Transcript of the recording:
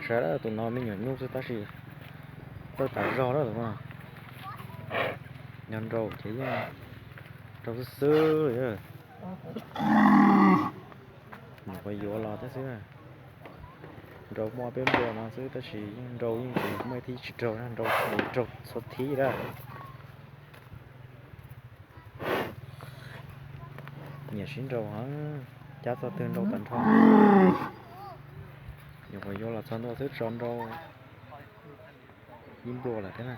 Saib, tus no me nyuam nyuj xwb tab sis tawj tas zog lawm tus no. Nyob nrau ces yeej nrau xwb xwb li. Nyuam qhuav yuav los thiab xwb. Nrau muaj peb nplua no xwb tab sis yeej nrau yeej tsis muaj ib thib tsis raug, nrau nrau txhua thib lawm. Nyiam sib nrau heev, cab txog twg nrau tag nrho. Nyuam qhuav yuav los txog ntua xwb tso nrau ib nplua lawm thiab na.